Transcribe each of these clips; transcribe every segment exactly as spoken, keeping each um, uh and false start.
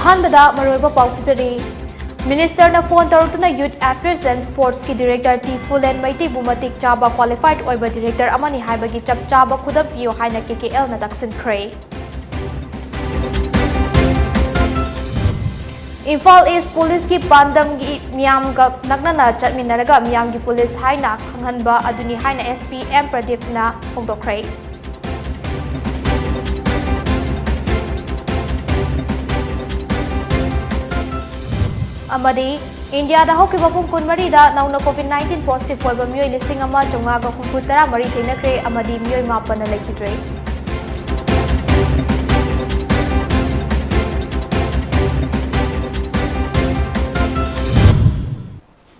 ꯑꯍꯥꯟꯕꯗ ꯃꯔꯨꯑꯣꯏꯕ ꯄꯥꯎ ꯄꯤꯖꯔꯤ꯫ Minister ꯅ phone ꯇꯧꯔꯛꯇꯨꯅ Youth Affairs and Sports ꯀꯤ Director ꯇꯤ ꯐꯨꯂꯦꯟ ꯃꯩꯇꯩꯕꯨ ꯃꯇꯤꯛ ꯆꯥꯕ qualified ꯑꯣꯏꯕ director ꯑꯃꯅꯤ ꯍꯥꯏꯕꯒꯤ ꯆꯞ ꯆꯥꯕ ꯈꯨꯗꯝ ꯄꯤꯌꯨ ꯍꯥꯏꯅ K K L ꯅ ꯇꯛꯁꯤꯟꯈ꯭ꯔꯦ꯫ ꯏꯝꯐꯥꯜ East Police ꯀꯤ ꯄꯥꯟꯗꯝꯒꯤ ꯃꯤꯌꯥꯝꯒ ꯅꯛꯅꯅ ꯆꯠꯃꯤꯟꯅꯔꯒ ꯃꯤꯌꯥꯝꯒꯤ police ꯍꯥꯏꯅ ꯈꯪꯍꯟꯕ ꯑꯗꯨꯅꯤ ꯍꯥꯏꯅ S P M ꯄ꯭ꯔꯗꯤꯞꯅ ꯐꯣꯡꯗꯣꯛꯈ꯭ꯔꯦ꯫ ꯑꯃꯗꯤ ꯏꯟꯗꯤꯌꯥꯗ ꯍꯧꯈꯤꯕ ꯄꯨꯡ ꯀꯨꯟꯃꯔꯤꯗ ꯅꯧꯅ COVID nineteen positive ꯑꯣꯏꯕ ꯃꯤꯑꯣꯏ ꯂꯤꯁꯤꯡ ꯑꯃ ꯆꯥꯝꯃꯉꯥꯒ ꯍꯨꯝꯐꯨ ꯇꯔꯥ ꯃꯔꯤ ꯊꯦꯡꯅꯈ꯭ꯔꯦ ꯑꯃꯗꯤ ꯃꯤꯑꯣꯏ ꯃꯥꯄꯟꯅ ꯂꯩꯈꯤꯗ꯭ꯔꯦ꯫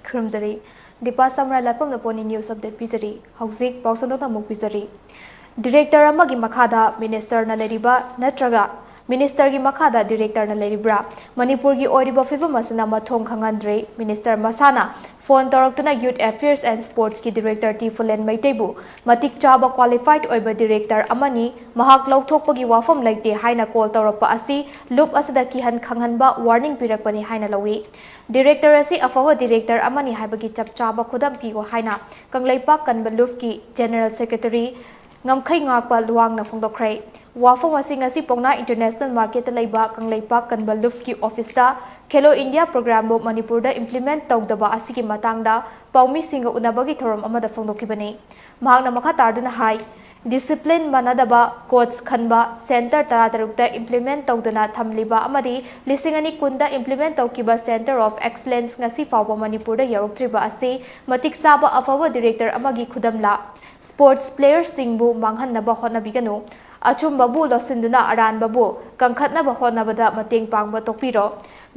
ꯈꯨꯔꯨꯝꯖꯔꯤ꯫ Deepa ꯁꯝꯔꯥ ꯂꯥꯠꯄꯝꯅ ꯄꯣꯟꯅꯤ news update ꯄꯤꯖꯔꯤ꯫ ꯍꯧꯖꯤꯛ ꯄꯥꯎ ꯁꯟꯗꯣꯛꯅ ꯑꯃꯨꯛ ꯄꯤꯖꯔꯤ꯫ Director ꯑꯃꯒꯤ ꯃꯈꯥꯗ minister ꯅ ꯂꯩꯔꯤꯕ ꯅꯠꯇ꯭ꯔꯒ minister ꯒꯤ ꯃꯈꯥꯗ director ꯅ ꯂꯩꯔꯤꯕ꯭ꯔꯥ? ꯃꯅꯤꯄꯨꯔꯒꯤ ꯑꯣꯏꯔꯤꯕ ꯐꯤꯕꯝ ꯑꯁꯤꯅ ꯃꯊꯣꯡ ꯈꯪꯍꯟꯗ꯭ꯔꯦ꯫ Minister ꯃꯁꯥꯅ phone ꯇꯧꯔꯛꯇꯨꯅ Youth Affairs and Sports ꯀꯤ director ꯇꯤ ꯐꯨꯂꯦꯟ ꯃꯩꯇꯩꯕꯨ ꯃꯇꯤꯛ ꯆꯥꯕ qualified ꯑꯣꯏꯕ director ꯑꯃꯅꯤ, ꯃꯍꯥꯛ ꯂꯧꯊꯣꯛꯄꯒꯤ ꯋꯥꯐꯝ ꯂꯩꯇꯦ ꯍꯥꯏꯅ call ꯇꯧꯔꯛꯄ ꯑꯁꯤ ꯂꯨꯞ ꯑꯁꯤꯗ ꯀꯤꯍꯟ ꯈꯪꯍꯟꯕ warning ꯄꯤꯔꯛꯄꯅꯤ ꯍꯥꯏꯅ ꯂꯧꯏ꯫ Director ꯑꯁꯤ ꯑꯐꯕ director ꯑꯃꯅꯤ ꯍꯥꯏꯕꯒꯤ ꯆꯞ ꯆꯥꯕ ꯈꯨꯗꯝ ꯄꯤꯌꯨ ꯍꯥꯏꯅ ꯀꯪꯂꯩꯄꯥꯛ ꯀꯟꯕ ꯂꯨꯞꯀꯤ General Secretary ꯉꯝꯈꯩ ꯉꯥꯛꯄ ꯂꯨꯋꯥꯡꯅ ꯐꯣꯡꯗꯣꯛꯈ꯭ꯔꯦ꯫ ꯋꯥꯐꯝ ꯑꯁꯤ ꯉꯁꯤ ꯄꯥꯎꯅꯥ International Market ꯇ ꯂꯩꯕ ꯀꯪꯂꯩꯄꯥꯛ ꯀꯟꯕ ꯂꯨꯞꯀꯤ office ꯇ Khelo India program ꯕꯨ ꯃꯅꯤꯄꯨꯔꯗ implement ꯇꯧꯗꯕ ꯑꯁꯤꯒꯤ ꯃꯇꯥꯡꯗ ꯄꯥꯎꯃꯤꯁꯤꯡꯒ ꯎꯅꯕꯒꯤ ꯊꯧꯔꯝ ꯑꯃꯗ ꯐꯣꯡꯗꯣꯛꯈꯤꯕꯅꯤ꯫ ꯃꯍꯥꯛꯅ ꯃꯈꯥ ꯇꯥꯗꯨꯅ ꯍꯥꯏ, discipline ꯃꯥꯟꯅꯗꯕ coach ꯈꯟꯕ, centre ꯇꯔꯥꯇꯔꯨꯛꯇ implement ꯇꯧꯗꯅ ꯊꯝꯂꯤꯕ ꯑꯃꯗꯤ ꯂꯤꯁꯤꯡ ꯑꯅꯤ ꯀꯨꯟꯗ implement ꯇꯧꯈꯤꯕ Centre of Excellence ꯉꯁꯤ ꯐꯥꯎꯕ ꯃꯅꯤꯄꯨꯔꯗ ꯌꯧꯔꯛꯇ꯭ꯔꯤꯕ ꯑꯁꯤ ꯃꯇꯤꯛ ꯆꯥꯕ ꯑꯐꯕ director ꯑꯃꯒꯤ ꯈꯨꯗꯝꯂ? Sports player ꯁꯤꯡꯕꯨ ꯃꯥꯡꯍꯟꯅꯕ ꯍꯣꯠꯅꯕꯤꯒꯅꯨ꯫ ꯑꯆꯨꯝꯕꯕꯨ ꯂꯧꯁꯤꯟꯗꯨꯅ ꯑꯔꯥꯟꯕꯕꯨ ꯀꯟꯈꯠꯅꯕ ꯍꯣꯠꯅꯕꯗ ꯃꯇꯦꯡ ꯄꯥꯡꯕ ꯇꯣꯛꯄꯤꯔꯣ꯫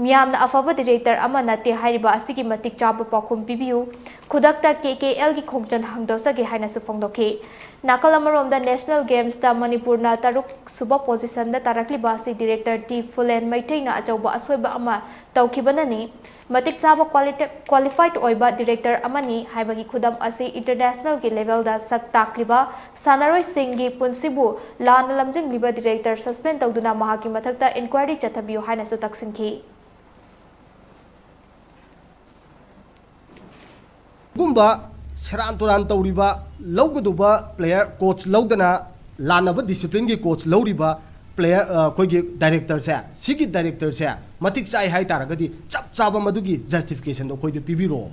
ꯃꯤꯌꯥꯝꯅ ꯑꯐꯕ director ꯑꯃ ꯅꯠꯇꯦ ꯍꯥꯏꯔꯤꯕ ꯑꯁꯤꯒꯤ ꯃꯇꯤꯛ ꯆꯥꯕ ꯄꯥꯎꯈꯨꯝ ꯄꯤꯕꯤꯌꯨ꯫ ꯈꯨꯗꯛꯇ K K L ꯒꯤ ꯈꯣꯡꯖꯪ ꯍꯥꯡꯗꯣꯛꯆꯒꯦ ꯍꯥꯏꯅꯁꯨ ꯐꯣꯡꯗꯣꯛꯈꯤ꯫ ꯅꯥꯀꯜ ꯑꯃꯔꯣꯝꯗ National Games ꯇ ꯃꯅꯤꯄꯨꯔꯅ ꯇꯔꯨꯛ ꯁꯨꯕ position ꯗ ꯇꯥꯔꯛꯂꯤꯕ ꯑꯁꯤ director ꯇꯤ ꯐꯨꯂꯦꯟ ꯃꯩꯇꯩꯅ ꯑꯆꯧꯕ ꯑꯁꯣꯏꯕ ꯑꯃ ꯇꯧꯈꯤꯕꯅꯅꯤ꯫ ꯃꯇꯤꯛ ꯆꯥꯕ quality- qualified ꯑꯣꯏꯕ director ꯑꯃꯅꯤ ꯍꯥꯏꯕꯒꯤ ꯈꯨꯗꯝ ꯑꯁꯤ internationalꯒꯤ levelꯗ ꯁꯛ ꯇꯥꯛꯂꯤꯕ ꯁꯥꯟꯅꯔꯣꯏꯁꯤꯡꯒꯤ ꯄꯨꯟꯁꯤꯕꯨ ꯂꯥꯟꯅ ꯂꯝꯖꯤꯡꯂꯤꯕ director suspend ꯇꯧꯗꯨꯅ ꯃꯍꯥꯛꯀꯤ ꯃꯊꯛꯇ inquiry ꯆꯠꯊꯕꯤꯌꯨ ꯍꯥꯏꯅꯁꯨ ꯇꯛꯁꯤꯟꯈꯤ꯫ ꯒꯨꯝꯕ ꯁꯦꯔꯥꯟ ꯇꯨꯔꯥꯟ ꯇꯧꯔꯤꯕ, ꯂꯧꯒꯗꯧꯕ player coach ꯂꯧꯗꯅ ꯂꯥꯟꯅꯕ disciplineꯒꯤ coach ꯂꯧꯔꯤꯕ player, ꯑ, ꯑꯩꯈꯣꯏꯒꯤ directorꯁꯦ, ꯁꯤꯒꯤ directorꯁꯦ ꯃꯇꯤꯛ ꯆꯥꯏ ꯍꯥꯏ ꯇꯥꯔꯒꯗꯤ ꯆꯞ ꯆꯥꯕ ꯃꯗꯨꯒꯤ justificationꯗꯣ ꯑꯩꯈꯣꯏꯗ ꯄꯤꯕꯤꯔꯛꯑꯣ꯫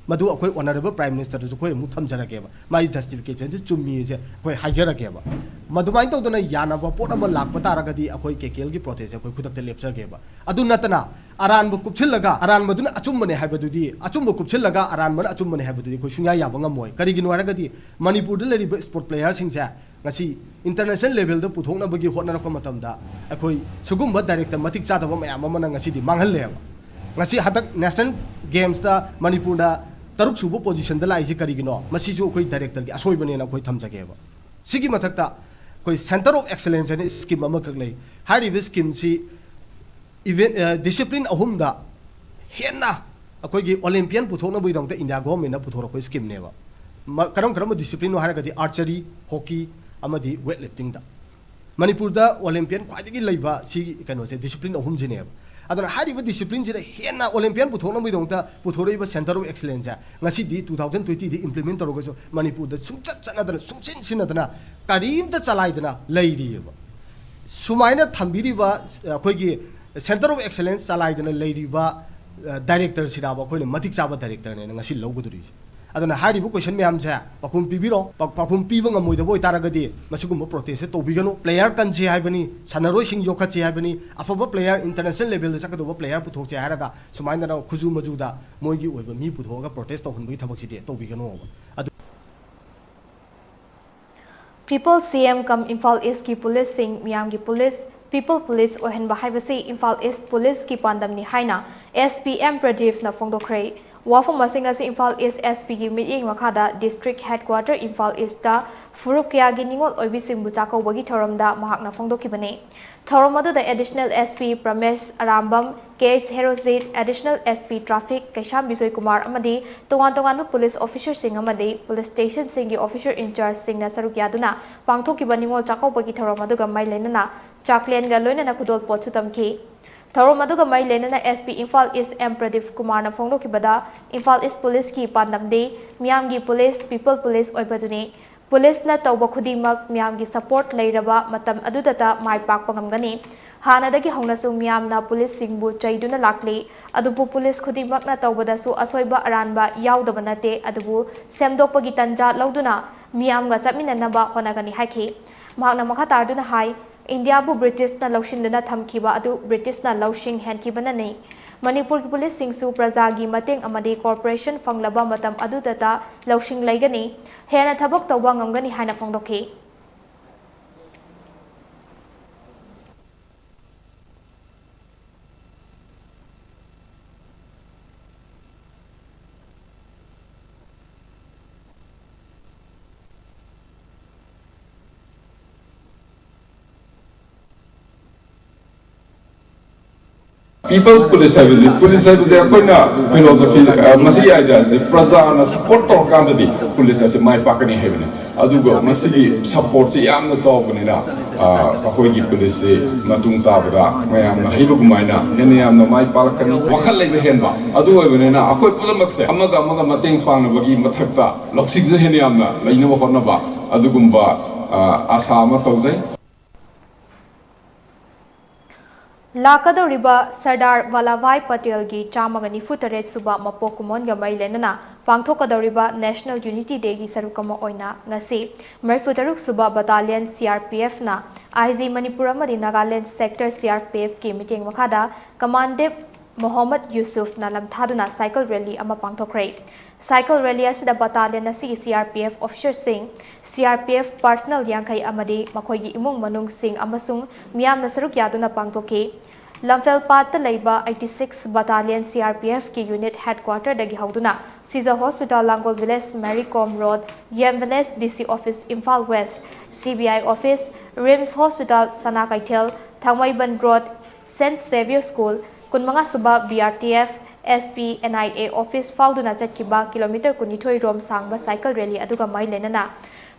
ꯃꯗꯨ ꯑꯩꯈꯣꯏ honourable Prime Ministerꯗꯁꯨ ꯑꯩꯈꯣꯏ ꯑꯃꯨꯛ ꯊꯝꯖꯔꯒꯦꯕ, ꯃꯥꯒꯤ justificationꯁꯦ ꯆꯨꯝꯃꯤꯁꯦ ꯑꯩꯈꯣꯏ ꯍꯥꯏꯖꯔꯒꯦꯕ꯫ ꯃꯗꯨꯃꯥꯏꯅ ꯇꯧꯗꯅ ꯌꯥꯅꯕ ꯄꯣꯠ ꯑꯃ ꯂꯥꯛꯄ ꯇꯥꯔꯒꯗꯤ ꯑꯩꯈꯣꯏ KKLꯒꯤ protestꯁꯦ ꯑꯩꯈꯣꯏ ꯈꯨꯗꯛꯇ ꯂꯦꯞꯆꯒꯦꯕ꯫ ꯑꯗꯨ ꯅꯠꯇꯅ ꯑꯔꯥꯟꯕ ꯀꯨꯞꯁꯤꯜꯂꯒ ꯑꯔꯥꯟꯕꯗꯨꯅ ꯑꯆꯨꯝꯕꯅꯦ ꯍꯥꯏꯕꯗꯨꯗꯤ, ꯑꯆꯨꯝꯕ ꯀꯨꯞꯁꯤꯜꯂꯒ ꯑꯔꯥꯟꯕꯅ ꯑꯆꯨꯝꯕꯅꯦ ꯍꯥꯏꯕꯗꯨꯗꯤ ꯑꯩꯈꯣꯏ ꯁꯨꯡꯌꯥ ꯌꯥꯕ ꯉꯝꯃꯣꯏ꯫ ꯀꯔꯤꯒꯤꯅꯣ ꯍꯥꯏꯔꯒꯗꯤ ꯃꯅꯤꯄꯨꯔꯗ ꯂꯩꯔꯤꯕ sport playerꯁꯤꯡꯁꯦ ꯉꯁꯤ international levelꯗ ꯄꯨꯊꯣꯛꯅꯕꯒꯤ ꯍꯣꯠꯅꯔꯛꯄ ꯃꯇꯝꯗ ꯑꯩꯈꯣꯏ ꯁꯤꯒꯨꯝꯕ director ꯃꯇꯤꯛ ꯆꯥꯗꯕ ꯃꯌꯥꯝ ꯑꯃꯅ ꯉꯁꯤꯗꯤ ꯃꯥꯡꯍꯜꯂꯦꯕ꯫ ꯉꯁꯤ ꯍꯟꯗꯛ national gamesꯇ ꯃꯅꯤꯄꯨꯔꯅ ꯇꯔꯨꯛ ꯁꯨꯕ positionꯗ ꯂꯥꯛꯏꯁꯤ ꯀꯔꯤꯒꯤꯅꯣ? ꯃꯁꯤꯁꯨ ꯑꯩꯈꯣꯏ directorꯒꯤ ꯑꯁꯣꯏꯕꯅꯦꯅ ꯑꯩꯈꯣꯏ ꯊꯝꯖꯒꯦꯕ꯫ ꯁꯤꯒꯤ ꯃꯊꯛꯇ ꯑꯩꯈꯣꯏ Centre of Excellence ꯍꯥꯏꯅ scheme ꯑꯃꯈꯛ ꯂꯩ꯫ ꯍꯥꯏꯔꯤꯕ schemeꯁꯤ event, ꯑ, discipline ꯑꯍꯨꯝꯗ ꯍꯦꯟꯅ ꯑꯩꯈꯣꯏꯒꯤ Olympian ꯄꯨꯊꯣꯛꯅꯕꯒꯤꯗꯃꯛꯇ India governmentꯅ ꯄꯨꯊꯣꯔꯛꯄ schemeꯅꯦꯕ꯫ ꯃ-, ꯀꯔꯝ ꯀꯔꯝꯕ disciplineꯅꯣ ꯍꯥꯏꯔꯒꯗꯤ archery, hockey ꯑꯃꯗꯤ weightliftingꯗ꯫ ꯃꯅꯤꯄꯨꯔꯗ Olympian ꯈ꯭ꯋꯥꯏꯗꯒꯤ ꯂꯩꯕ ꯁꯤꯒꯤ ꯀꯩꯅꯣꯁꯦ discipline ꯑꯍꯨꯝꯁꯤꯅꯦꯕ꯫ ꯑꯗꯨꯅ ꯍꯥꯏꯔꯤꯕ disciplineꯁꯤꯗ ꯍꯦꯟꯅ Olympian ꯄꯨꯊꯣꯛꯅꯕꯒꯤꯗꯃꯛꯇ ꯄꯨꯊꯣꯔꯛꯏꯕ Centre of Excellenceꯁꯦ ꯉꯁꯤꯗꯤ two thousand twentyꯗ implement ꯇꯧꯔꯒꯁꯨ ꯃꯅꯤꯄꯨꯔꯗ ꯁꯨꯡꯆꯠ ꯆꯠꯅꯗꯅ, ꯁꯨꯡꯁꯤꯟ ꯁꯤꯟꯅꯗꯅ, ꯀꯔꯤꯝꯇ ꯆꯂꯥꯏꯗꯅ ꯂꯩꯔꯤꯑꯕ꯫ ꯁꯨꯃꯥꯏꯅ ꯊꯝꯕꯤꯔꯤꯕ ꯑꯩꯈꯣꯏꯒꯤ Centre of Excellence ꯆꯂꯥꯏꯗꯅ ꯂꯩꯔꯤꯕ, ꯑ, directorꯁꯤꯔꯥꯕ ꯑꯩꯈꯣꯏꯅ ꯃꯇꯤꯛ ꯆꯥꯕ directorꯅꯦꯅ ꯉꯁꯤ ꯂꯧꯒꯗꯧꯔꯤꯁꯦ꯫ ꯑꯗꯨꯅ ꯍꯥꯏꯔꯤꯕ question ꯃꯌꯥꯝꯁꯦ ꯄꯥꯎꯈꯨꯝ ꯄꯤꯕꯤꯔꯣ꯫ ꯄꯥꯎ-, ꯄꯥꯎꯈꯨꯝ ꯄꯤꯕ ꯉꯝꯃꯣꯏꯗꯕ ꯑꯣꯏꯇꯥꯔꯒꯗꯤ ꯃꯁꯤꯒꯨꯝꯕ protestꯁꯦ ꯇꯧꯕꯤꯒꯅꯨ꯫ Player ꯀꯟꯁꯤ ꯍꯥꯏꯕꯅꯤ, ꯁꯥꯟꯅꯔꯣꯏꯁꯤꯡ ꯌꯣꯛꯈꯠꯁꯤ ꯍꯥꯏꯕꯅꯤ, ꯑꯐꯕ player, international levelꯗ ꯆꯠꯀꯗꯧꯕ player ꯄꯨꯊꯣꯛꯁꯤ ꯍꯥꯏꯔꯒ ꯁꯨꯃꯥꯏꯅ ꯈꯨꯖꯨ ꯃꯖꯨꯗ ꯃꯣꯏꯒꯤ ꯑꯣꯏꯕ ꯃꯤ ꯄꯨꯊꯣꯛꯑꯒ protest ꯇꯧꯍꯟꯕꯒꯤ ꯊꯕꯛꯁꯤꯗꯤ ꯇꯧꯕꯤꯒꯅꯣꯕ꯫ ꯑꯗꯨ People CM cum Imphal Eastꯀꯤ policeꯁꯤꯡ ꯃꯤꯌꯥꯝꯒꯤ police, people police ꯑꯣꯏꯍꯟꯕ ꯍꯥꯏꯕꯁꯤ Imphal East policeꯀꯤ ꯄꯥꯟꯗꯝꯅꯤ ꯍꯥꯏꯅ SP M ꯄ꯭ꯔꯗꯤꯞꯅ ꯐꯣꯡꯗꯣꯛꯈ꯭ꯔꯦ꯫ ꯋꯥꯐꯝ ꯑꯁꯤꯡ ꯑꯁꯤ ꯏꯝꯐꯥꯜ ꯏꯁ ꯑꯦꯁ ꯄꯤꯒꯤ ꯃꯤꯠꯌꯦꯡ ꯃꯈꯥꯗ ꯗꯤꯁꯇ꯭ꯔꯤꯛ ꯍꯦꯗꯀ꯭ꯋꯥꯇꯔ ꯏꯝꯐꯥꯜ ꯏꯁꯇ ꯐꯨꯔꯨꯞ ꯀꯌꯥꯒꯤ ꯅꯤꯉꯣꯜ ꯑꯣꯏꯕꯤꯁꯤꯡꯕꯨ ꯆꯥꯛꯀꯧꯕꯒꯤ ꯊꯧꯔꯝꯗ ꯃꯍꯥꯛꯅ ꯐꯣꯡꯗꯣꯛꯈꯤꯕꯅꯤ꯫ ꯊꯧꯔꯝ ꯑꯗꯨꯗ additional S P Pramesh Arambam, K S Herojit, additional S P traffic Keisham Bijoy Kumar ꯑꯃꯗꯤ ꯇꯣꯉꯥꯟ ꯇꯣꯉꯥꯟꯕ ꯄꯨꯂꯤꯁ ꯑꯣꯐꯤꯁꯔꯁꯤꯡ ꯑꯃꯗꯤ ꯄꯨꯂꯤꯁ ꯁ꯭ꯇꯦꯁꯟꯁꯤꯡꯒꯤ ꯑꯣꯐꯤꯁꯔ ꯏꯟꯆꯥꯔꯖꯁꯤꯡꯅ ꯁꯔꯨꯛ ꯌꯥꯗꯨꯅ ꯄꯥꯡꯊꯣꯛꯈꯤꯕ ꯅꯤꯉꯣꯜ ꯆꯥꯛꯀꯧꯕꯒꯤ ꯊꯧꯔꯝ ꯑꯗꯨꯒ ꯃꯔꯤ ꯂꯩꯅꯅ ꯆꯥꯛꯂꯦꯟꯒ ꯂꯣꯏꯅꯅ ꯈꯨꯗꯣꯜꯄꯣꯠꯁꯨ ꯇꯝꯈꯤ꯫ ꯊꯧꯔꯝ ꯑꯗꯨꯒ ꯃꯔꯤ ꯂꯩꯅꯅ ꯑꯦꯁ ꯄꯤ ꯏꯝꯐꯥꯜ ꯏꯁ ꯑꯦꯝ ꯄ꯭ꯔꯗꯤꯞ ꯀꯨꯃꯥꯔꯅ ꯐꯣꯡꯗꯣꯛꯈꯤꯕꯗ, ꯏꯝꯐꯥꯜ ꯏꯁ ꯄꯨꯂꯤꯁꯀꯤ ꯄꯥꯟꯗꯝꯗꯤ ꯃꯤꯌꯥꯝꯒꯤ ꯄꯨꯂꯤꯁ, ꯄꯤꯄꯜ ꯄꯨꯂꯤꯁ ꯑꯣꯏꯕꯗꯨꯅꯤ꯫ ꯄꯨꯂꯤꯁꯅ ꯇꯧꯕ ꯈꯨꯗꯤꯡꯃꯛ ꯃꯤꯌꯥꯝꯒꯤ ꯁꯄꯣꯔꯠ ꯂꯩꯔꯕ ꯃꯇꯝ ꯑꯗꯨꯗꯇ ꯃꯥꯏ ꯄꯥꯛꯄ ꯉꯝꯒꯅꯤ꯫ ꯍꯥꯟꯅꯗꯒꯤ ꯍꯧꯅꯁꯨ ꯃꯤꯌꯥꯝꯅ ꯄꯨꯂꯤꯁꯁꯤꯡꯕꯨ ꯆꯩꯗꯨꯅ ꯂꯥꯛꯂꯤ꯫ ꯑꯗꯨꯕꯨ ꯄꯨꯂꯤꯁ ꯈꯨꯗꯤꯡꯃꯛꯅ ꯇꯧꯕꯗꯁꯨ ꯑꯁꯣꯏꯕ ꯑꯔꯥꯟꯕ ꯌꯥꯎꯗꯕ ꯅꯠꯇꯦ꯫ ꯑꯗꯨꯕꯨ ꯁꯦꯝꯗꯣꯛꯄꯒꯤ ꯇꯟꯖꯥ ꯂꯧꯗꯨꯅ ꯃꯤꯌꯥꯝꯒ ꯆꯠꯃꯤꯟꯅꯅꯕ ꯍꯣꯠꯅꯒꯅꯤ ꯍꯥꯏꯈꯤ꯫ ꯃꯍꯥꯛꯅ ꯃꯈꯥ ꯇꯥꯗꯨꯅ ꯍꯥꯏ, ꯏꯟꯗꯤꯌꯥꯕꯨ ꯕ꯭ꯔꯤꯇꯤꯁꯅ ꯂꯧꯁꯤꯟꯗꯨꯅ ꯊꯝꯈꯤꯕ ꯑꯗꯨ ꯕ꯭ꯔꯤꯇꯤꯁꯅ ꯂꯧꯁꯤꯡ ꯍꯦꯟꯈꯤꯕꯅꯅꯤ꯫ ꯃꯅꯤꯄꯨꯔꯒꯤ ꯄꯨꯂꯤꯁꯁꯤꯡꯁꯨ ꯄ꯭ꯔꯖꯥꯒꯤ ꯃꯇꯦꯡ ꯑꯃꯗꯤ ꯀꯣꯑꯣꯄꯔꯦꯁꯟ ꯐꯪꯂꯕ ꯃꯇꯝ ꯑꯗꯨꯗꯇ ꯂꯧꯁꯤꯡ ꯂꯩꯒꯅꯤ, ꯍꯦꯟꯅ ꯊꯕꯛ ꯇꯧꯕ ꯉꯝꯒꯅꯤ ꯍꯥꯏꯅ ꯐꯣꯡꯗꯣꯛꯈꯤ꯫ ꯄꯤꯄꯜꯁ ꯄꯨꯂꯤꯁ ꯍꯥꯏꯕꯁꯤ, ꯄꯨꯂꯤꯁ ꯍꯥꯏꯕꯁꯦ ꯑꯩꯈꯣꯏꯅ ꯐꯤꯂꯣꯁꯣꯐꯤ, ꯑ, ꯃꯁꯤꯒꯤ ꯑꯥꯏꯗꯤꯌꯥꯁꯤꯗꯤ ꯄ꯭ꯔꯖꯥꯅ ꯁꯄꯣꯔꯠ ꯇꯧꯔꯀꯥꯟꯗꯗꯤ ꯄꯨꯂꯤꯁ ꯑꯁꯤ ꯃꯥꯏ ꯄꯥꯛꯀꯅꯤ ꯍꯥꯏꯕꯅꯤ꯫ ꯑꯗꯨꯒ ꯃꯁꯤꯒꯤ ꯁꯄꯣꯔꯠꯁꯤ ꯌꯥꯝꯅ ꯆꯥꯎꯕꯅꯤꯅ, ꯑ, ꯑꯩꯈꯣꯏꯒꯤ ꯄꯨꯂꯤꯁꯁꯤ ꯃꯇꯨꯡ ꯇꯥꯕꯗ ꯃꯌꯥꯝꯅ ꯍꯩꯕ ꯀꯃꯥꯏꯅ ꯍꯦꯟꯅ ꯌꯥꯝꯅ ꯃꯥꯏ ꯄꯥꯛꯂꯛꯀꯅꯤ꯫ ꯋꯥꯈꯜ ꯂꯩꯕ ꯍꯦꯟꯕ ꯑꯗꯨ ꯑꯣꯏꯕꯅꯤꯅ ꯑꯩꯈꯣꯏ ꯄꯨꯝꯅꯃꯛꯁꯦ ꯑꯃꯒ ꯑꯃꯒ ꯃꯇꯦꯡ ꯄꯥꯡꯅꯕꯒꯤ ꯃꯊꯛꯇ ꯂꯧꯁꯤꯡꯁꯨ ꯍꯦꯟꯅ ꯌꯥꯝꯅ ꯂꯩꯅꯕ ꯍꯣꯠꯅꯕ, ꯑꯗꯨꯒꯨꯝꯕ, ꯑ, ꯑꯥꯁꯥ ꯑꯃ ꯇꯧꯖꯩ꯫ ꯂꯥꯛꯀꯗꯧꯔꯤꯕ ꯁꯔꯗꯥꯔ ꯚꯥꯂꯥꯚꯥꯏ ꯄꯇꯦꯜꯒꯤ ꯆꯥꯝꯃꯒ ꯅꯤꯐꯨ ꯇꯔꯦꯠ ꯁꯨꯕ ꯃꯄꯣꯛ ꯀꯨꯝꯑꯣꯟꯒ ꯃꯔꯤ ꯂꯩꯅꯅ ꯄꯥꯡꯊꯣꯛꯀꯗꯧꯔꯤꯕ ꯅꯦꯁꯅꯦꯜ ꯌꯨꯅꯤꯇꯤ ꯗꯦꯒꯤ ꯁꯔꯨꯛ ꯑꯃ ꯑꯣꯏꯅ ꯉꯁꯤ ꯃꯔꯤꯐꯨ ꯇꯔꯨꯛ ꯁꯨꯕ ꯕꯇꯥꯂꯤꯌꯟ ꯁꯤ ꯑꯥꯔ ꯄꯤ ꯑꯦꯐꯅ ꯑꯥꯏ ꯖꯤ ꯃꯅꯤꯄꯨꯔ ꯑꯃꯗꯤ Nagaland sector C R P ꯑꯦꯐꯀꯤ ꯃꯤꯠꯌꯦꯡ ꯃꯈꯥꯗ ꯀꯃꯥꯟꯗꯦꯞ ꯃꯣꯍꯝꯃꯗ ꯌꯨꯁꯨꯐꯅ ꯂꯝꯊꯥꯗꯨꯅ ꯁꯥꯏꯀꯜ ꯔꯦꯂꯤ ꯑꯃ ꯄꯥꯡꯊꯣꯛꯈ꯭ꯔꯦ꯫ ꯁꯥꯏꯀꯜ ꯔꯦꯂꯤ ꯑꯁꯤꯗ ꯕꯇꯥꯂꯤꯌꯟ ꯑꯁꯤꯒꯤ ꯁꯤ ꯑꯥꯔ ꯄꯤ ꯑꯦꯐ ꯑꯣꯐꯤꯁꯔꯁꯤꯡ, ꯁꯤ ꯑꯥꯔ ꯄꯤ ꯑꯦꯐ ꯄꯥꯔꯁꯅꯦꯜ ꯌꯥꯡꯈꯩ ꯑꯃꯗꯤ ꯃꯈꯣꯏꯒꯤ ꯏꯃꯨꯡ ꯃꯅꯨꯡꯁꯤꯡ ꯑꯃꯁꯨꯡ ꯃꯤꯌꯥꯝꯅ ꯁꯔꯨꯛ ꯌꯥꯗꯨꯅ ꯄꯥꯡꯊꯣꯛꯈꯤ꯫ ꯂꯝꯐꯦꯜꯄꯥꯠꯇ ꯂꯩꯕ eighty six Battalion C R P F ꯀꯤ unit headquarter ꯗꯒꯤ ꯍꯧꯗꯨꯅ ꯁꯤꯖ Hospital, Langol Village, Mary Kom Road, ꯌꯦꯝ Village, D C Office, Imphal West, C B I Office, RIMS Hospital, ꯁꯅꯥ ꯀꯩꯊꯦꯜ, ꯊꯥꯡꯃꯩꯕꯟ Road, Saint Xavier School, ꯀꯨꯟꯃꯉꯥ ꯁꯨꯕ B R T F, S P, N I A Office ꯐꯥꯎꯗꯨꯅ ꯆꯠꯈꯤꯕ kilometre ꯀꯨꯟꯅꯤꯊꯣꯏ ꯔꯣꯝ ꯁꯥꯡꯕ cycle rally ꯑꯗꯨꯒ ꯃꯔꯤ ꯂꯩꯅꯅ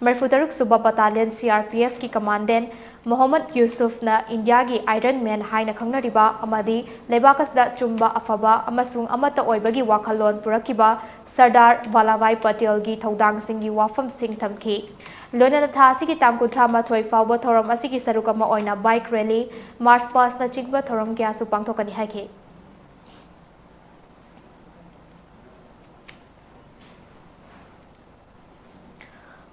ꯃꯔꯤꯐꯨ ꯇꯔꯨꯛ ꯁꯨꯕ Battalion C R P F ꯀꯤ Commandant ꯃꯣꯍꯝꯃꯗ ꯌꯨꯁꯨꯐꯅ ꯏꯟꯗꯤꯌꯥꯒꯤ Iron Man ꯍꯥꯏꯅ ꯈꯪꯅꯔꯤꯕ ꯑꯃꯗꯤ ꯂꯩꯕꯥꯛ ꯑꯁꯤꯗ ꯆꯨꯝꯕ, ꯑꯐꯕ ꯑꯃꯁꯨꯡ ꯑꯃꯠꯇ ꯑꯣꯏꯕꯒꯤ ꯋꯥꯈꯜꯂꯣꯟ ꯄꯨꯔꯛꯈꯤꯕ ꯁꯔꯗꯥꯔ ꯚꯥꯂꯥꯚꯥꯏ ꯄꯇꯦꯜꯒꯤ ꯊꯧꯗꯥꯡꯁꯤꯡꯒꯤ ꯋꯥꯐꯝꯁꯤꯡ ꯊꯝꯈꯤ꯫ ꯂꯣꯏꯅꯅ ꯊꯥ ꯑꯁꯤꯒꯤ ꯇꯥꯡ ꯀꯨꯟꯊ꯭ꯔꯥ ꯃꯥꯊꯣꯏ ꯐꯥꯎꯕ ꯊꯧꯔꯝ ꯑꯁꯤꯒꯤ ꯁꯔꯨꯛ ꯑꯃ ꯑꯣꯏꯅ bike rally, march past ꯅꯆꯤꯡꯕ ꯊꯧꯔꯝ ꯀꯌꯥꯁꯨ ꯄꯥꯡꯊꯣꯛꯀꯅꯤ ꯍꯥꯏꯈꯤ꯫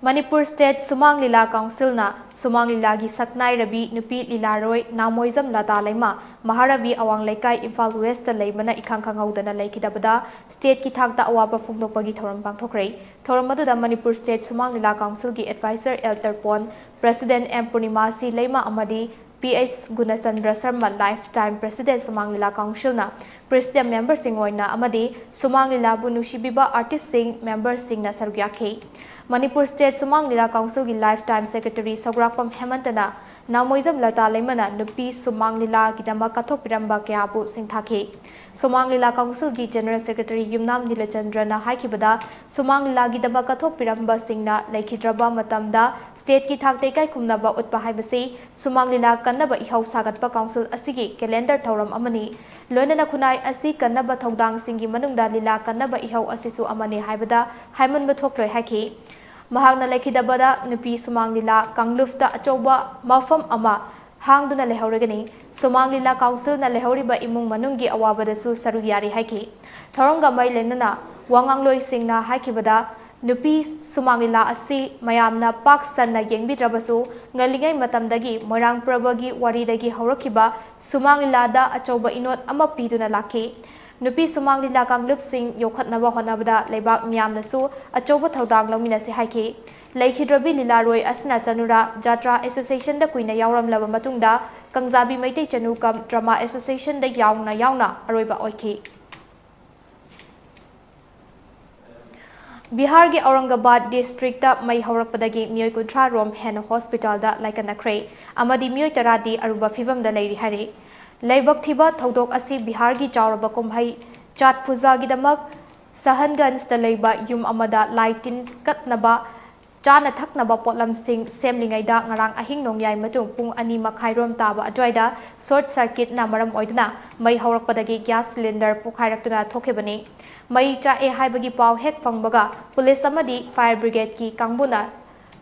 ꯃꯅꯤꯄꯨꯔ State ꯁꯨꯃꯥꯡ ꯂꯤꯂꯥ Council ꯅ ꯁꯨꯃꯥꯡ ꯂꯤꯂꯥꯒꯤ ꯁꯛꯅꯥꯏꯔꯕꯤ ꯅꯨꯄꯤ ꯂꯤꯂꯥꯔꯣꯏ ꯅꯥꯃꯣꯏꯖꯝ ꯂꯇꯥ ꯂꯩꯃ ꯃꯍꯥꯔꯥꯕꯤ ꯑꯋꯥꯡ ꯂꯩꯀꯥꯏ, ꯏꯝꯐꯥꯜ West ꯇ ꯂꯩꯕꯅ ꯏꯈꯪ ꯈꯪꯍꯧꯗꯅ ꯂꯩꯈꯤꯗꯕꯗ state ꯀꯤ ꯊꯥꯛꯇ ꯑꯋꯥꯕ ꯐꯣꯡꯗꯣꯛꯄꯒꯤ ꯊꯧꯔꯝ ꯄꯥꯡꯊꯣꯛꯈ꯭ꯔꯦ꯫ ꯊꯧꯔꯝ ꯑꯗꯨꯗ ꯃꯅꯤꯄꯨꯔ State ꯁꯨꯃꯥꯡ ꯂꯤꯂꯥ Council ꯒꯤ Advisor L Tarpon, President M Purnimashi Leima ꯑꯃꯗꯤ P H Gunachandra Sharma, Lifetime President ꯁꯨꯃꯥꯡ ꯂꯤꯂꯥ Council ꯅ President member ꯁꯤꯡ ꯑꯣꯏꯅ ꯑꯃꯗꯤ ꯁꯨꯃꯥꯡ ꯂꯤꯂꯥꯕꯨ ꯅꯨꯡꯁꯤꯕꯤꯕ artist ꯁꯤꯡ, member ꯁꯤꯡꯅ ꯁꯔꯨꯛ ꯌꯥꯈꯤ꯫ ꯃꯅꯤꯄꯨꯔ State ꯁꯨꯃꯥꯡ ꯂꯤꯂꯥ Council ꯒꯤ Lifetime Secretary ꯁꯧꯒ꯭ꯔꯥꯛꯄꯝ ꯍꯦꯃꯟꯇꯅ ꯅꯥꯃꯣꯏꯖꯝ ꯂꯇꯥ ꯂꯩꯃꯅ ꯅꯨꯄꯤ ꯁꯨꯃꯥꯡ ꯂꯤꯂꯥꯒꯤꯗꯃꯛ ꯀꯠꯊꯣꯛꯄꯤꯔꯝꯕ ꯀꯌꯥꯕꯨ ꯁꯤꯡꯊꯥꯈꯤ꯫ ꯁꯨꯃꯥꯡ ꯂꯤꯂꯥ Council ꯒꯤ General Secretary ꯌꯨꯝꯅꯥꯝ ꯅꯤꯂꯆꯟꯗ꯭ꯔꯅ ꯍꯥꯏꯈꯤꯕꯗ, ꯁꯨꯃꯥꯡ ꯂꯤꯂꯥꯒꯤꯗꯃꯛ ꯀꯠꯊꯣꯛꯄꯤꯔꯝꯕꯁꯤꯡꯅ ꯂꯩꯈꯤꯗ꯭ꯔꯕ ꯃꯇꯝꯗ state ꯀꯤ ꯊꯥꯛꯇ ꯏꯀꯥꯏ ꯈꯨꯝꯅꯕ ꯎꯠꯄ ꯍꯥꯏꯕꯁꯤ ꯁꯨꯃꯥꯡ ꯂꯤꯂꯥ ꯀꯟꯅꯕ ꯏꯍꯧ ꯁꯥꯒꯠꯄ Council ꯑꯁꯤꯒꯤ calendar ꯊꯧꯔꯝ ꯑꯃꯅꯤ꯫ ꯂꯣꯏꯅꯅ ꯈꯨꯟꯅꯥꯏ ꯑꯁꯤ ꯀꯟꯅꯕ ꯊꯧꯗꯥꯡꯁꯤꯡꯒꯤ ꯃꯅꯨꯡꯗ ꯂꯤꯂꯥ ꯀꯟꯅꯕ ꯏꯍꯧ ꯑꯁꯤꯁꯨ ꯑꯃꯅꯤ ꯍꯥꯏꯕꯗ ꯍꯥꯏꯃꯟꯕ ꯊꯣꯛꯂꯣꯏ ꯍꯥꯏꯈꯤ꯫ ꯃꯍꯥꯛꯅ ꯂꯩꯈꯤꯗꯕꯗ ꯅꯨꯄꯤ ꯁꯨꯃꯥꯡ ꯂꯤꯂꯥ ꯀꯥꯡꯂꯨꯞꯇ ꯑꯆꯧꯕ ꯃꯐꯝ ꯑꯃ ꯍꯥꯡꯗꯨꯅ ꯂꯩꯍꯧꯔꯒꯅꯤ꯫ ꯁꯨꯃꯥꯡ ꯂꯤꯂꯥ Council ꯅ ꯂꯩꯍꯧꯔꯤꯕ ꯏꯃꯨꯡ ꯃꯅꯨꯡꯒꯤ ꯑꯋꯥꯕꯗꯁꯨ ꯁꯔꯨꯛ ꯌꯥꯔꯤ ꯍꯥꯏꯈꯤ꯫ ꯊꯧꯔꯝꯒ ꯃꯔꯤ ꯂꯩꯅꯅ ꯋꯥ ꯉꯥꯡꯂꯣꯏꯁꯤꯡꯅ ꯍꯥꯏꯈꯤꯕꯗ, ꯅꯨꯄꯤ ꯁꯨꯃꯥꯡ ꯂꯤꯂꯥ ꯑꯁꯤ ꯃꯌꯥꯝꯅ ꯄꯥꯛ ꯁꯟꯅ ꯌꯦꯡꯕꯤꯗ꯭ꯔꯕꯁꯨ, ꯉꯜꯂꯤꯉꯩ ꯃꯇꯝꯗꯒꯤ ꯃꯣꯏꯔꯥꯡ ꯄ꯭ꯔꯕꯒꯤ ꯋꯥꯔꯤꯗꯒꯤ ꯍꯧꯔꯛꯈꯤꯕ ꯁꯨꯃꯥꯡ ꯂꯤꯂꯥꯗ ꯑꯆꯧꯕ ꯏꯅꯣꯠ ꯑꯃ ꯄꯤꯗꯨꯅ ꯂꯥꯛꯈꯤ꯫ ꯅꯨꯄꯤ ꯁꯨꯃꯥꯡ ꯂꯤꯂꯥ ꯀꯥꯡꯂꯨꯞꯁꯤꯡ ꯌꯣꯛꯈꯠꯅꯕ ꯍꯣꯠꯅꯕꯗ ꯂꯩꯕꯥꯛ ꯃꯤꯌꯥꯝꯅꯁꯨ ꯑꯆꯧꯕ ꯊꯧꯗꯥꯡ ꯂꯧꯃꯤꯟꯅꯁꯤ ꯍꯥꯏꯈꯤ꯫ ꯂꯩꯈꯤꯗ꯭ꯔꯕꯤ ꯂꯤꯂꯥꯔꯣꯏ ꯑꯁꯤꯅ ꯆꯅꯨꯔꯥ ꯖꯥꯇ꯭ꯔꯥ Association ꯗ ꯀꯨꯏꯅ ꯌꯥꯎꯔꯝꯂꯕ ꯃꯇꯨꯡꯗ, ꯀꯪꯖꯥꯕꯤ ꯃꯩꯇꯩ ꯆꯅꯨ ꯀꯝ ꯗ꯭ꯔꯃꯥ ꯑꯦꯁꯣꯁꯤꯌꯦꯁꯟꯗ ꯌꯥꯎꯅ ꯌꯥꯎꯅ ꯑꯔꯣꯏꯕ ꯑꯣꯏꯈꯤ꯫ ꯕꯤꯍꯥꯔꯒꯤ ꯑꯧꯔꯪꯒꯕꯥꯗ ꯗꯤꯁꯇ꯭ꯔꯤꯛꯇ ꯃꯩ ꯍꯧꯔꯛꯄꯗꯒꯤ ꯃꯤꯑꯣꯏ ꯀꯨꯟꯊ꯭ꯔꯥ ꯔꯣꯝ ꯍꯦꯟꯅ ꯍꯣꯁꯄꯤꯇꯥꯜꯗ ꯂꯥꯏꯀꯠꯅꯈ꯭ꯔꯦ ꯑꯃꯗꯤ ꯃꯤꯑꯣꯏ ꯇꯔꯥꯗꯤ ꯑꯔꯨꯕ ꯐꯤꯚꯝꯗ ꯂꯩꯔꯤ ꯍꯥꯏꯔꯤ꯫ ꯂꯥꯏꯕꯛ ꯊꯤꯕ ꯊꯧꯗꯣꯛ ꯑꯁꯤ ꯕꯤꯍꯥꯔꯒꯤ ꯆꯥꯎꯔꯕ ꯀꯨꯝꯍꯩ ꯆꯥꯠ ꯄꯨꯖꯥꯒꯤꯗꯃꯛ ꯁꯍꯟꯒꯟꯖꯇ ꯂꯩꯕ ꯌꯨꯝ ꯑꯃꯗ ꯂꯥꯏ ꯇꯤꯟ ꯀꯠꯅꯕ ꯆꯥꯅ ꯊꯛꯅꯕ ꯄꯣꯠꯂꯝꯁꯤꯡ ꯁꯦꯝꯂꯤꯉꯩꯗ ꯉꯔꯥꯡ ꯑꯍꯤꯡ ꯅꯣꯡꯌꯥꯏ ꯃꯇꯨꯡ ꯄꯨꯡ ꯑꯅꯤ ꯃꯈꯥꯏ ꯔꯣꯝ ꯇꯥꯕ ꯑꯗꯨꯋꯥꯏꯗ ꯁꯣꯔꯠ ꯁꯔꯀꯤꯠꯅ ꯃꯔꯝ ꯑꯣꯏꯗꯨꯅ ꯃꯩ ꯍꯧꯔꯛꯄꯗꯒꯤ ꯒ꯭ꯌꯥꯁ ꯁꯤꯂꯤꯟꯗꯔ ꯄꯣꯈꯥꯏꯔꯛꯇꯨꯅ ꯊꯣꯛꯈꯤꯕꯅꯤ꯫ ꯃꯩ ꯆꯥꯛꯑꯦ ꯍꯥꯏꯕꯒꯤ ꯄꯥꯎ ꯍꯦꯛ ꯐꯪꯕꯒ ꯄꯨꯂꯤꯁ ꯑꯃꯗꯤ ꯐꯥꯌꯔ ꯕ꯭ꯔꯤꯒꯦꯗꯀꯤ ꯀꯥꯡꯕꯨꯅ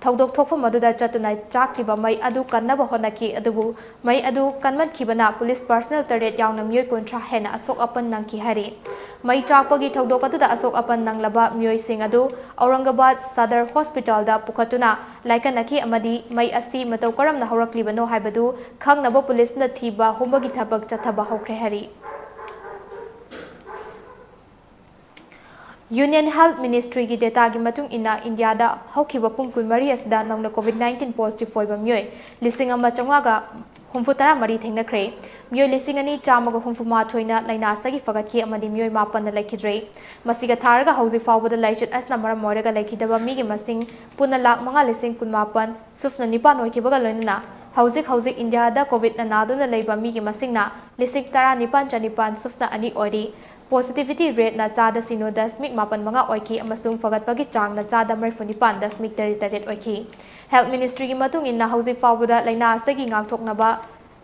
ꯊꯧꯗꯣꯛ ꯊꯣꯛꯐꯝ ꯑꯗꯨꯗ ꯆꯠꯇꯨꯅ ꯆꯥꯛꯈꯤꯕ ꯃꯩ ꯑꯗꯨ ꯀꯟꯅꯕ ꯍꯣꯠꯅꯈꯤ, ꯑꯗꯨꯕꯨ ꯃꯩ ꯑꯗꯨ ꯀꯟꯃꯟꯈꯤꯕꯅ ꯄꯨꯂꯤꯁ ꯄꯔꯁꯅꯦꯜ ꯇꯔꯦꯠ ꯌꯥꯎꯅ ꯃꯤꯑꯣꯏ ꯀꯨꯟꯊ꯭ꯔꯥ ꯍꯦꯟꯅ ꯑꯁꯣꯛ ꯑꯄꯟ ꯅꯪꯈꯤ ꯍꯥꯏꯔꯤ꯫ ꯃꯩ ꯆꯥꯛꯄꯒꯤ ꯊꯧꯗꯣꯛ ꯑꯗꯨꯗ ꯑꯁꯣꯛ ꯑꯄꯟ ꯅꯪꯂꯕ ꯃꯤꯑꯣꯏꯁꯤꯡ ꯑꯗꯨ ꯑꯧꯔꯪꯒꯕꯥꯗ ꯁꯗꯔ ꯍꯣꯁꯄꯤꯇꯥꯜꯗ ꯄꯨꯈꯠꯇꯨꯅ ꯂꯥꯏꯀꯠꯅꯈꯤ ꯑꯃꯗꯤ ꯃꯩ ꯑꯁꯤ ꯃꯇꯧ ꯀꯔꯝꯅ ꯍꯧꯔꯛꯂꯤꯕꯅꯣ ꯍꯥꯏꯕꯗꯨ ꯈꯪꯅꯕ ꯄꯨꯂꯤꯁꯅ ꯊꯤꯕ ꯍꯨꯝꯕꯒꯤ ꯊꯕꯛ ꯆꯠꯊꯕ ꯍꯧꯈ꯭ꯔꯦ ꯍꯥꯏꯔꯤ꯫ ꯌꯨꯅꯤꯌꯟ ꯍꯦꯜꯊ ꯃꯤꯅꯤꯁꯇ꯭ꯔꯤꯒꯤ ꯗꯦꯇꯥꯒꯤ ꯃꯇꯨꯡ ꯏꯟꯅ ꯏꯟꯗꯤꯌꯥꯗ ꯍꯧꯈꯤꯕ ꯄꯨꯡ ꯀꯨꯟꯃꯔꯤ ꯑꯁꯤꯗ ꯅꯧꯅ ꯀꯣꯚꯤꯗ ꯅꯥꯏꯟꯇꯤꯟ ꯄꯣꯖꯤꯇꯤꯚ ꯑꯣꯏꯕ ꯃꯤꯑꯣꯏ ꯂꯤꯁꯤꯡ ꯑꯃ ꯆꯥꯝꯃꯉꯥꯒ ꯍꯨꯝꯐꯨ ꯇꯔꯥ ꯃꯔꯤ ꯊꯦꯡꯅꯈ꯭ꯔꯦ꯫ ꯃꯤꯑꯣꯏ ꯂꯤꯁꯤꯡ ꯑꯅꯤ ꯆꯥꯝꯃꯒ ꯍꯨꯝꯐꯨ ꯃꯥꯊꯣꯏꯅ ꯂꯥꯏꯅꯥ ꯑꯁꯤꯗꯒꯤ ꯐꯒꯠꯈꯤ ꯑꯃꯗꯤ ꯃꯤꯑꯣꯏ ꯃꯥꯄꯟꯅ ꯂꯩꯈꯤꯗ꯭ꯔꯦ꯫ ꯃꯁꯤꯒ ꯊꯥꯔꯒ ꯍꯧꯖꯤꯛ ꯐꯥꯎꯕꯗ ꯂꯥꯏꯆꯠ ꯑꯁꯤꯅ ꯃꯔꯝ ꯑꯣꯏꯔꯒ ꯂꯩꯈꯤꯗꯕ ꯃꯤꯒꯤ ꯃꯁꯤꯡ ꯄꯨꯟꯅ ꯂꯥꯈ ꯃꯉꯥ ꯂꯤꯁꯤꯡ ꯀꯨꯟꯃꯥꯄꯟ ꯁꯨꯞꯅ ꯅꯤꯄꯥꯟ ꯑꯣꯏꯈꯤꯕꯒ ꯂꯣꯏꯅꯅ ꯍꯧꯖꯤꯛ ꯍꯧꯖꯤꯛ ꯏꯟꯗꯤꯌꯥꯗ ꯀꯣꯚꯤꯗꯅ ꯅꯥꯗꯨꯅ ꯂꯩꯕ ꯃꯤꯒꯤ ꯃꯁꯤꯡꯅ ꯂꯤꯁꯤꯡ ꯇꯔꯥꯅꯤꯄꯥꯟ ꯆꯅꯤꯄꯥꯟ ꯁꯨꯞꯅ ꯑꯅꯤ ꯑꯣꯏꯔꯤ꯫ ꯄꯣꯖꯤꯇꯤꯚꯤꯇꯤ ꯔꯦꯠꯅ ꯆꯥꯗ ꯁꯤꯅꯣ ꯗꯁꯃꯤꯛ ꯃꯥꯄꯟ ꯃꯉꯥ ꯑꯣꯏꯈꯤ ꯑꯃꯁꯨꯡ ꯐꯒꯠꯄꯒꯤ ꯆꯥꯡꯅ ꯆꯥꯗ ꯃꯔꯤꯐꯨ ꯅꯤꯄꯥꯟ ꯗꯁꯃꯤꯛ ꯇꯔꯦꯠ ꯇꯔꯦꯠ ꯑꯣꯏꯈꯤ꯫ ꯍꯦꯜꯊ ꯃꯤꯅꯤꯁꯇ꯭ꯔꯤꯒꯤ ꯃꯇꯨꯡ ꯏꯟꯅ ꯍꯧꯖꯤꯛ ꯐꯥꯎꯕꯗ ꯂꯥꯏꯅꯥ ꯑꯁꯤꯗꯒꯤ ꯉꯥꯛꯊꯣꯛꯅꯕ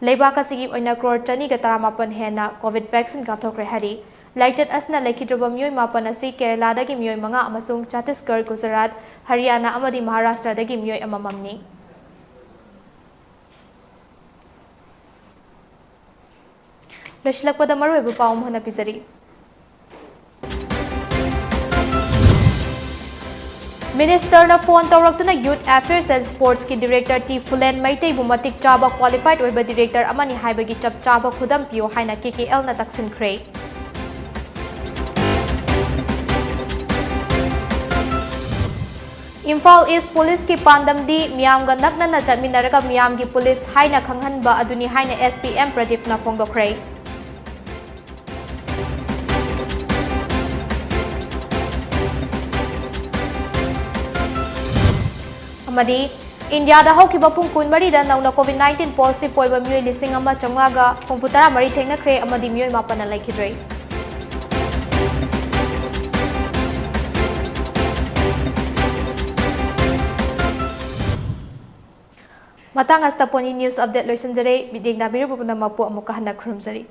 ꯂꯩꯕꯥꯛ ꯑꯁꯤꯒꯤ ꯑꯣꯏꯅ ꯀ꯭ꯔꯣꯔ ꯆꯅꯤꯒ ꯇꯔꯥꯃꯥꯄꯟ ꯍꯦꯟꯅ ꯀꯣꯚꯤꯗ ꯚꯦꯛꯁꯤꯟ ꯀꯥꯞꯊꯣꯛꯈ꯭ꯔꯦ ꯍꯥꯏꯔꯤ꯫ ꯂꯥꯏꯆꯠ ꯑꯁꯤꯅ ꯂꯩꯈꯤꯗ꯭ꯔꯕ ꯃꯤꯑꯣꯏ ꯃꯥꯄꯟ ꯑꯁꯤ ꯀꯦꯔꯂꯥꯗꯒꯤ ꯃꯤꯑꯣꯏ ꯃꯉꯥ ꯑꯃꯁꯨꯡ ꯆꯇꯤꯁꯒꯔ, ꯒꯨꯖꯔꯥꯠ, ꯍꯔꯤꯌꯥꯅꯥ ꯑꯃꯗꯤ ꯃꯍꯥꯔꯥꯁꯇ꯭ꯔꯗꯒꯤ ꯃꯤꯑꯣꯏ ꯑꯃꯃꯝꯅꯤ꯫ ꯂꯣꯏꯁꯤꯜꯂꯛꯄꯗ ꯃꯔꯨꯑꯣꯏꯕ ꯄꯥꯎ ꯑꯃ ꯍꯥꯟꯅ ꯄꯤꯖꯔꯤ꯫ ꯃꯤꯅꯤꯁꯇꯔꯅ ꯐꯣꯟ ꯇꯧꯔꯛꯇꯨꯅ Youth Affairs and Sportsꯀꯤ ꯗꯤꯔꯦꯛꯇꯔ ꯇꯤ ꯐꯨꯂꯦꯟ ꯃꯩꯇꯩꯕꯨ ꯃꯇꯤꯛ ꯆꯥꯕ ꯀ꯭ꯋꯥꯂꯤꯐꯥꯏꯗ ꯑꯣꯏꯕ ꯗꯤꯔꯦꯛꯇꯔ ꯑꯃꯅꯤ ꯍꯥꯏꯕꯒꯤ ꯆꯞ ꯆꯥꯕ ꯈꯨꯗꯝ ꯄꯤꯌꯨ ꯍꯥꯏꯅ ꯀꯦ ꯀꯦ ꯑꯦꯜꯅ ꯇꯛꯁꯤꯟꯈ꯭ꯔꯦ꯫ ꯏꯝꯐꯥꯜ ꯏꯁ ꯄꯨꯂꯤꯁꯀꯤ ꯄꯥꯟꯗꯝꯗꯤ ꯃꯤꯌꯥꯝꯒ ꯅꯛꯅꯅ ꯆꯠꯃꯤꯟꯅꯔꯒ ꯃꯤꯌꯥꯝꯒꯤ ꯄꯨꯂꯤꯁ ꯍꯥꯏꯅ ꯈꯪꯍꯟꯕ ꯑꯗꯨꯅꯤ ꯍꯥꯏꯅ SP M ꯄ꯭ꯔꯗꯤꯞꯅ ꯐꯣꯡꯗꯣꯛꯈ꯭ꯔꯦ꯫ ꯑꯃꯗꯤ ꯏꯟꯗꯤꯌꯥꯗ ꯍꯧꯈꯤꯕ ꯄꯨꯡ ꯀꯨꯟꯃꯔꯤꯗ ꯅꯧꯅ COVID nineteen positive ꯑꯣꯏꯕ ꯃꯤꯑꯣꯏ ꯂꯤꯁꯤꯡ ꯑꯃ ꯆꯥꯝꯃꯉꯥꯒ ꯍꯨꯝꯐꯨ ꯇꯔꯥ ꯃꯔꯤ ꯊꯦꯡꯅꯈ꯭ꯔꯦ ꯑꯃꯗꯤ ꯃꯤꯑꯣꯏ ꯃꯥꯄꯟꯅ ꯂꯩꯈꯤꯗ꯭ꯔꯦ꯫ ꯃꯇꯥꯡ ꯑꯁꯤꯗ Pony News Update ꯂꯣꯏꯁꯤꯟꯖꯔꯦ꯫ ꯃꯤꯠꯌꯦꯡ ꯇꯥꯕꯤꯔꯤꯕ ꯄꯨꯝꯅꯃꯛꯄꯨ ꯑꯃꯨꯛꯀ ꯍꯟꯅ ꯈꯨꯔꯨꯝꯖꯔꯤ꯫